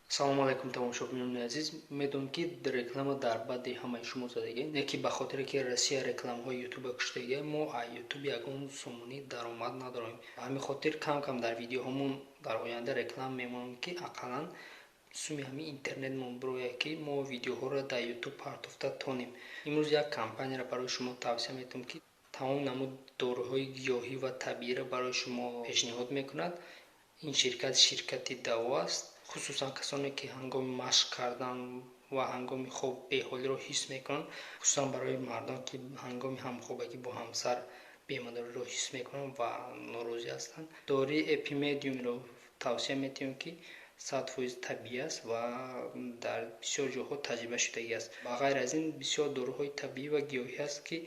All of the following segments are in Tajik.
Салому алайкум, тамошобинони азиз. Медонам, ки реклама дар баъди ҳамаи шумо задагӣ, не ки ба хотире ки Россия рекламаҳои ютуба куштагия, мо аз ютуб ягон сомонӣ даромад надорем. Ба ҳамин хотир кам-кам дар видеоҳомон дар оянда реклама мемонем, ки ақаллан суми ҳамин интернетмон бирояд, ки мо видеоҳоро дар ютуб партофта тонем. Имрӯз як компанияро барои шумо тавсия метавонем, ки тамоми намуд доруҳои гиёҳӣ ва табииро барои шумо пешниҳод мекунад. Ин ширкат ширкати даво аст. Хусусан касоне, ки ҳангоми машқ кардан ва ҳангоми хоб беҳолиро ҳис мекунанд, хусусан барои мардон, ки ҳангоми ҳамхобагӣ бо ҳамсар бемадориро ҳис мекунанд ва норозӣ ҳастанд, дории эпимедиумро тавсия метиҳем, ки 100% табиӣ аст ва дар бисёр ҷоҳо таҷриба шудагӣ аст. Ба ғайр аз ин, бисёр доруҳои табиӣ ва гиёҳӣ аст, ки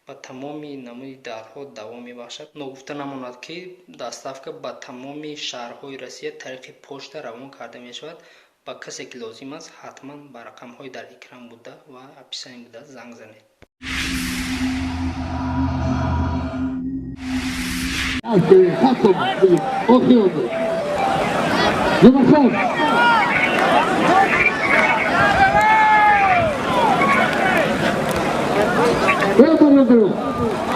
ба тамоми намуди дардҳо даво мебахшад. Ногуфта намонад, ки доставка ба тамоми шаҳрҳои Россия тариқи почта равон карда мешавад. Ба касе ки лозим аст, ҳатман ба рақамҳои дар экран буда ва описание буда занг занед.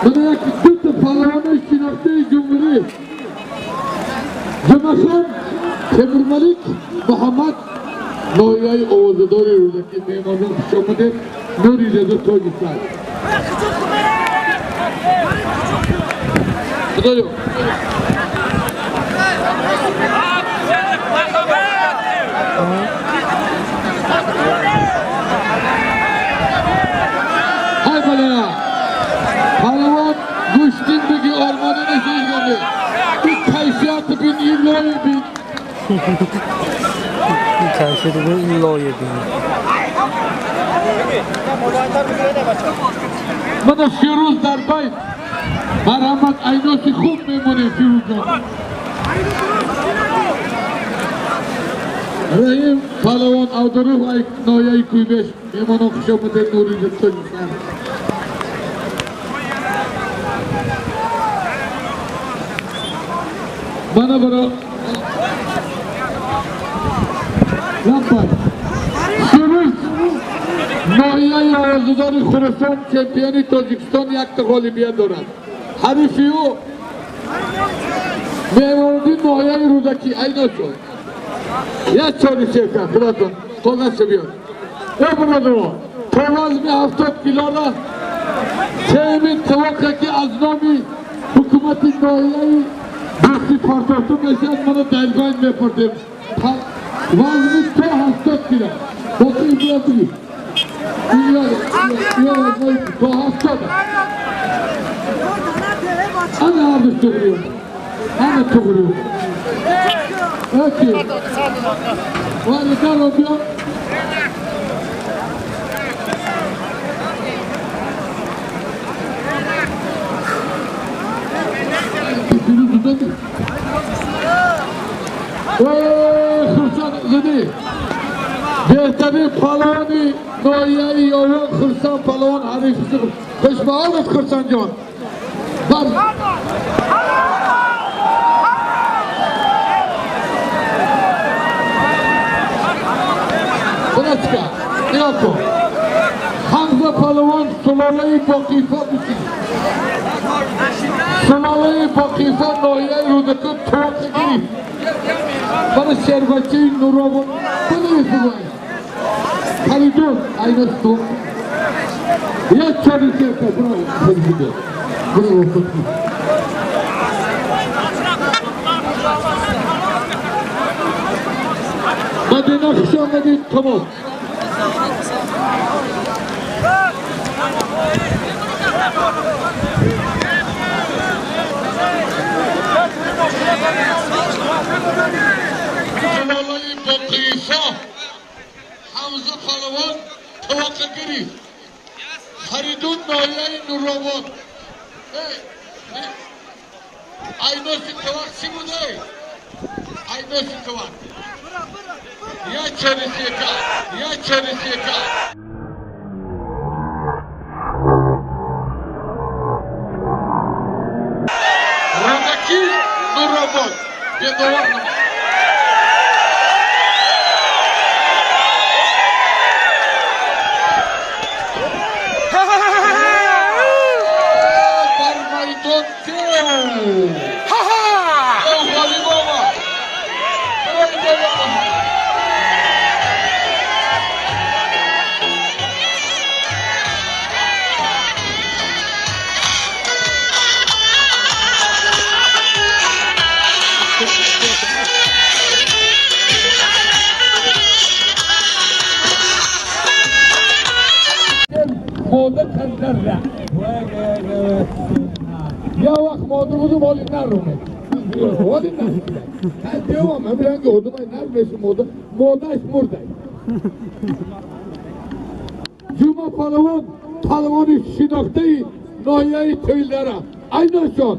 Мана як дута паҳлавони шинохтаи ҷумҳурӣ: Ҷумъахон Темурмалик Муҳаммад, ноҳияи овозадори Рӯдакӣ. Меҳмонон, хуш омадед, нури реза тоҷи сар. Худоё, ҳай бала, паҳлавон гӯштин беги олмонӣ нишингане. Ин кайфият бин, ин лои бин. Ин кайфият бин, ин лоя бин. Мана Фирӯз дар байт, марҳамат, айноси хуб мемонем, Фирӯзҷон. Раҳим паҳлавон Авдурух, ноҳияи Кӯйбеш. Меҳмонон, хуш омадед, нури тоҷикистон. Мана баро лаппай, Фирӯз, ноҳияи овозадори Хуросон, чемпиони Тоҷикистон, якта ғолибият дорад. Ҳарифи ӯ Меҳмонуддин, ноҳияи Рӯдакӣ. Айно шуд як чори сека. Худотон коғазша биёр. Э, бародаро, то вазни 70 килора сеюмин тивоқе, ки аз номи ҳукумати ноҳияи Бӯстӣ партофта мешавад, мана даргоҳ мепурдем. Вазни то 70 кило боқи биё бигир, то 70. Ана ҳардуш туғрию, ана туғрию. Окей, вали даро биё. Фирӯз задӣ, Хурсанд задӣ. Беҳтарин паҳлавони ноҳияи Ёвон Хурсанд паҳлавон ҳариф. Хушбаомад, Хурсандҷон. Бар Братка, нигоҳ кун. Ҳамза паҳлавон, сулолаи Боқифа бишин. Сулолаи Боқифа, ноҳияи Рӯдакӣ, товоқа гирифт. Мана шербачаи Нуробод. Бинавис, бигӯед. Фаридун айна ту. Як чори серка, браво, Фаридун. Браво, Фаридун. Мадина, хуш омадед, тамом. Сулолаи Боқифа, Ҳамза паҳлавон товоқа гирифт. Фаридун, ноҳияи Нуробод. Айноси товақ чӣ буде? Рӯдакӣ Нуробод бедовар намояд. Дар майдон ғолиб омад. Мода кардара. Я вақт мода будум, ҳоли наруме. Ҳоли наруме. Девам, ҳамин одамай нар мешу мода, модааш мурдай. Ҷума палавон, палавони шинохтаи ноҳияи Тӯйлдара. Айношон.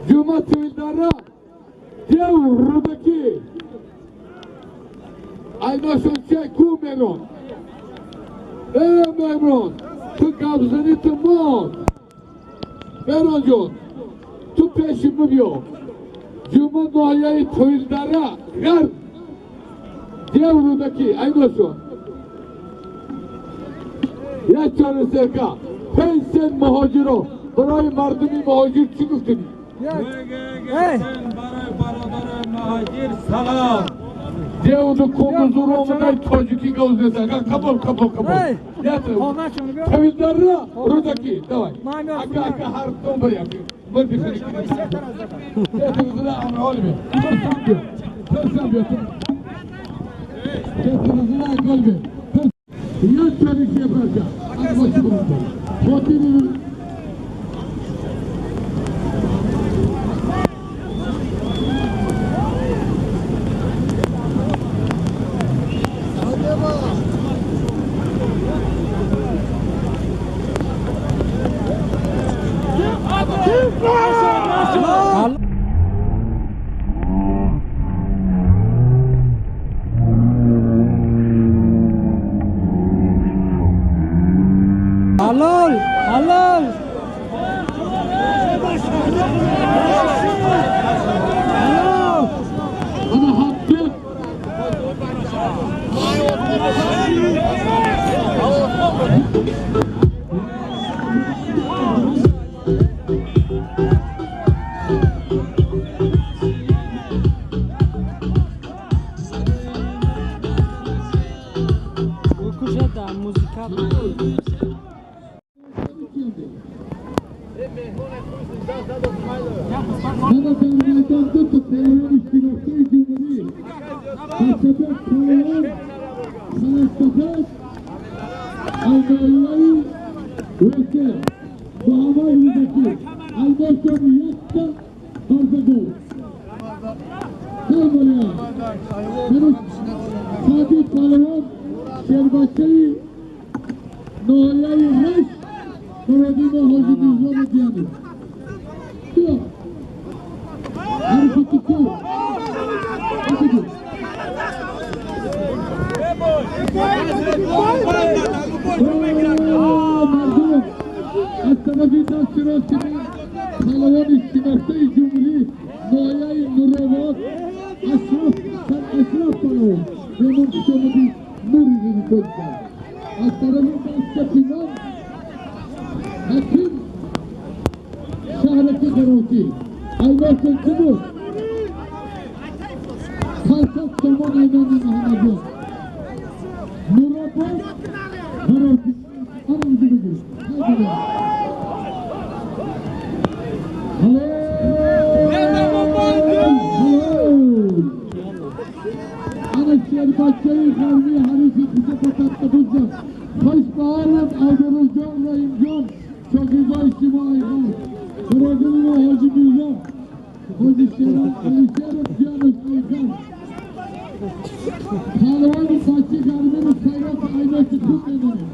Ҷума Тӯйлдара, дев Рӯдакӣ. Айношон чай ку Мерон? Э Мерон, ту гапзанӣ ту мон. Меронҷон, ту пеши бибиё. Ҷума ноҳияи Тӯйлдара, ғарб. Дев Рӯдакӣ, айношон. Як чори серка, пенсен муҳоҷиро барои мардуми муҳоҷир чӣ гуфтанӣ? Барои бародарои муҳоҷир салом. Девду кундузур омадай тоҷикӣ гап мезан. Қабул, қабул, қабул. Тавилдара Рӯдакӣ, давай. Ака, ака, ҳар тон бар як. Бар бихӯри. Як чори серка. Хотири Halal, halal. Ana hattı. Kuşa da muzika. Bana در دو تا پیمان اشتراکی جمهوری فلسفه پایان فلسفه المالایی وکر محمد رودکی الماسون یکتا برزگو سلام سادی پهلوان شیربچه‌ای ناحیه رشت مرادی ما حاجی میرزا دیانی بیا حرکت کو مردم از طرف دست راست پهلوان شناخته جمهوری ناحیه نورآباد اشرف اشرف پهلوان مهمان خوش آمدید نوری رو از طرف دست چپ حکیم شهرک قراتی الماسون چی بود؟ 500 تومان ایمان محمدجان نورآباد قراتی آرامزی بگیر انا شیربچه غربی حریفی کوچه پتت بزن خوش به حالت عبدالرزاق رحیم جان شاگردای اجتماعی خان برادر ما حاجی میرزا حاجی شیران علی شیر جانش ایخان پهلوان بچه غربی رو خیرات عینک خوب میمانه.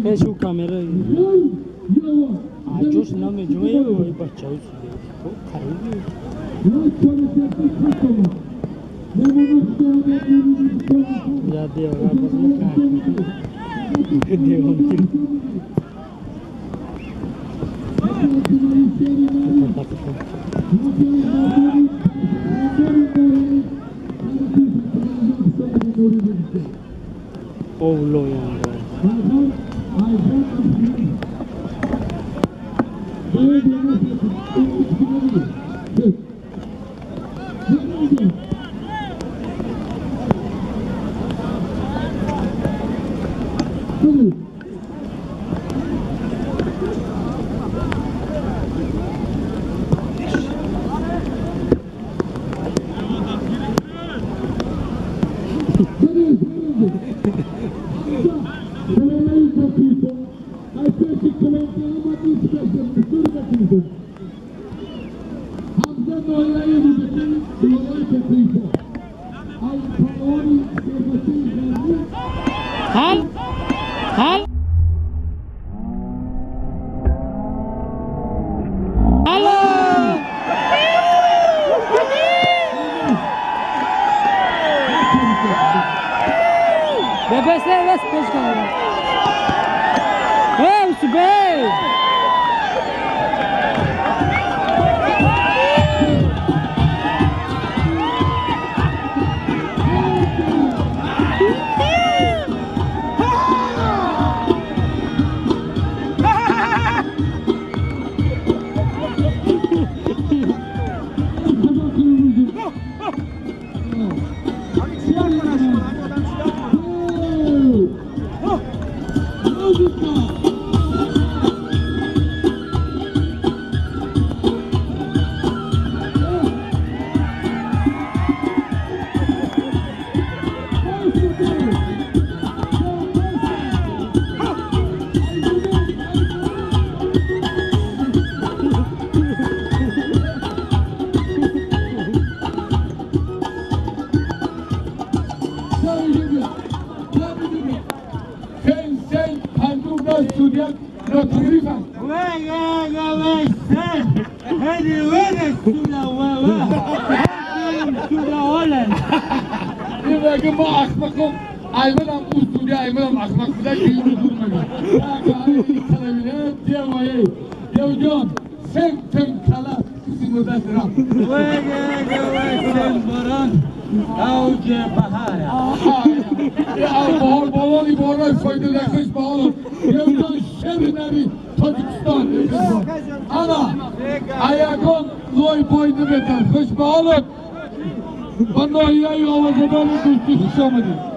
Пешу камера. Аҷош намеҷӯе бачаҳо Oh! این میگه ما احمقم ایمنم اسطوره ایمنم احمق بوده که اینو دور میگه. دیو جان سم تم کلا کسی مدت رفت. اوج بهار. بهار بالانی بارای فایده نخش بهار. دیو جان شر نری تاجیکستان. انا ایگان لای پای نمیتر. خوش به حالت. با ناحیه آوازدان دوستی خوش آمدید.